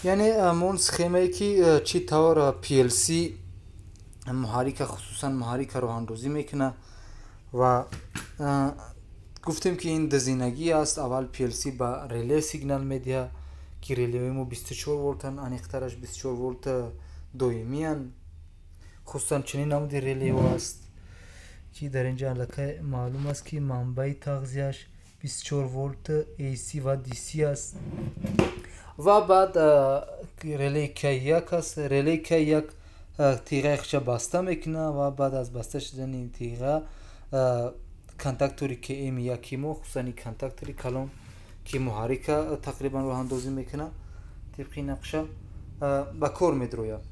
Яъне ҳамон схемае, ки чӣ тавр PLC муҳаррика, хусусан муҳаррика роҳандозӣ мекунад. Ва гуфтем, ки ин дузинагӣ аст. Аввал PLC ба реле сигнал медиҳад, ки релеҳои мо 24 волтанд, аниқтараш 24 волт доимиянд. Хусусан чунин намуди релеҳо аст, ки дар инҷа аллакай маълум аст, ки манбаи тағзияш 24 волт AC ва DC аст. Ва баъд релеи К1 аст. Релеи К1 тиғаи худша баста мекунад ва баъд аз баста шудани тиға контактори КМ1 мо, хусусан ин контактори калон, ки муҳаррика тақрибан роҳандозӣ мекунад, тибқи нақша ба кор медрояд.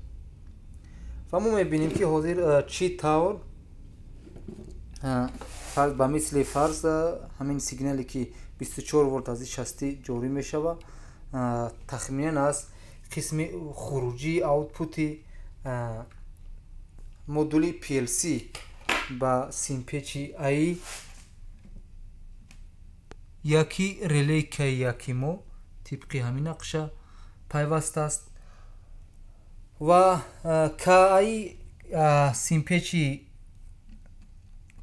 Ва мо мебинем, ки ҳозир чӣ тавр, ба мисли фарз, ҳамин сигнале, ки 24 волт аз ин шастӣ ҷорӣ мешавад, тахминан аз қисми хуруҷии output модули PLC ба симпечи АИ яки релеи К1 мо тибқи ҳамин нақша пайваст аст ва КАИ симпечи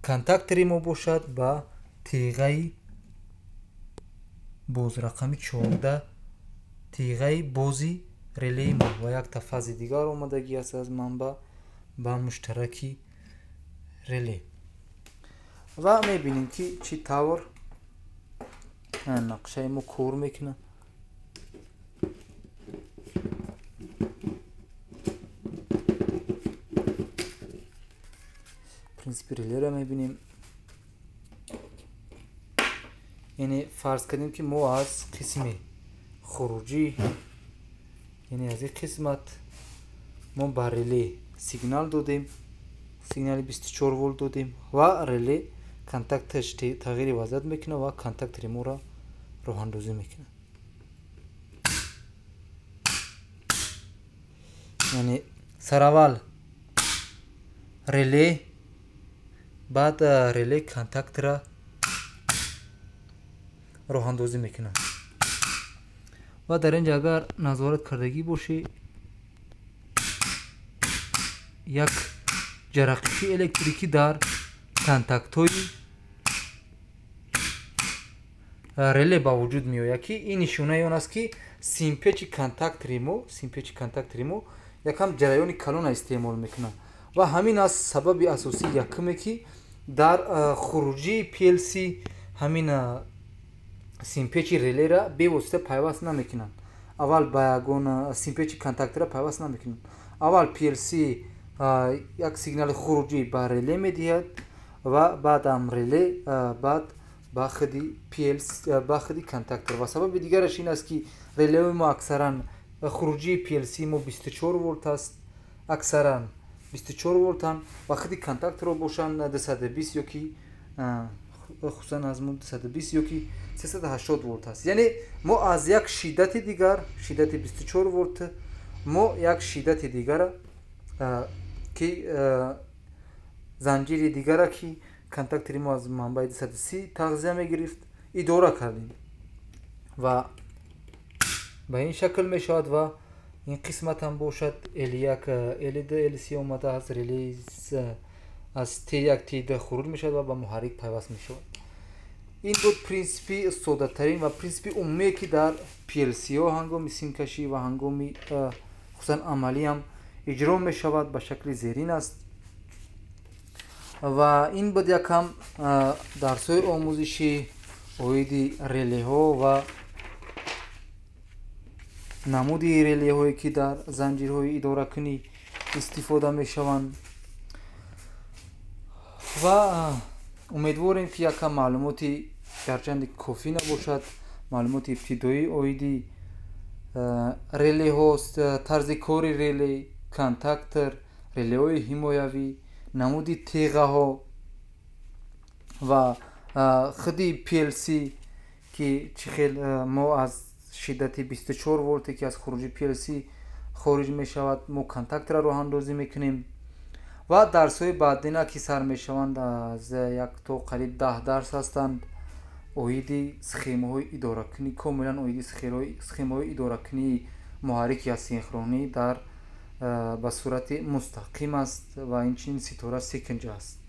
контактори мо бошад, ба тиғаи боз рақами 14, тиғаи бози релеи мо. Ва якта фази дигар омадагӣ аст аз манбаъ ба муштараки реле. Ва мебинем, ки чӣ тавр нақшаи мо кор мекунад. Принсипи релеро мебинем. Яъне фарз кардем, ки мо аз қисми хуруҷӣ, яъне аз ин қисмат мо ба реле сигнал додем, сигнали 24 волт додем ва реле контакташ тағйири вазъият мекунад ва контактори моро роҳандозӣ мекунад. Яъне сараввал реле, баъд реле контактра роҳандозӣ мекунад. Ва дар ин ҷа агар назорат кардагӣ бошӣ, як ҷарақиши электрикӣ дар контактҳои реле ба вуҷуд меояд, ки ин нишонаи он аст, ки симпечи контактори мо якам ҷараёни калона истеъмол мекунад. Ва ҳамин аст сабаби асосии якуме, ки дар хуруҷии PLC ҳамин симпечи релера бевосита пайваст намекунанд. Аввал ба ягон симпечи контактора пайваст намекунанд. Аввал PLC як сигнали хуруҷӣ ба реле медиҳад ва баъдам реле баъд ба худи PLC, ба худи контактор. Ва сабаби дигараш ин аст, ки релеҳои мо аксаран хуруҷии PLC мо 24 волт аст, аксаран 24 волтанд ва худи контакторро бошанд 220 ё ки хусусан аз мо 220 ё ки 380 волт аст. Яъне мо аз як шиддати дигар, шиддати 24 волт, мо як шиддати дигара, ки занҷири дигара, ки контактори мо аз манбаи 230 тағзия мегирифт, идора кардем ва ба ин шакл мешавад. Ва ин қисматам бошад L1, L2, L3 омада аз реле, аз Т1, Т2 хуруҷ мешавад ва ба муҳаррик пайваст мешавад. Ин буд принсипи соддатарин ва принсипи умумие, ки дар PLC-ҳо ҳангоми симкашӣ ва ҳангоми хусусан амалиам иҷро мешавад, ба шакли зерин аст. Ва ин буд якам дарсҳои омӯзишӣ оиди релеҳо ва намуди релеҳое, ки дар занҷирҳои идоракунӣ истифода мешаванд. Ва умедворем, ки якам маълумоти гарчанде кофӣ набошад, маълумоти ибтидоӣ оиди релеҳо, тарзи кори реле, контактор, релеҳои ҳимоявӣ, намуди теғаҳо ва худи PLC, ки чӣ хел мо аз шиддати 24 волте, ки аз хуруҷи PLC хориҷ мешавад, мо контактора роҳандозӣ мекунем. Ва дарсҳои баъдина, ки сар мешаванд, аз як то қариб 10 дарс ҳастанд оиди схемаҳои идоракунӣ, комилан оиди схемаҳои идоракунии Муҳаррики асинхронӣ дар ба сурати мустақим аст ва инчунин ситора секинҷа аст.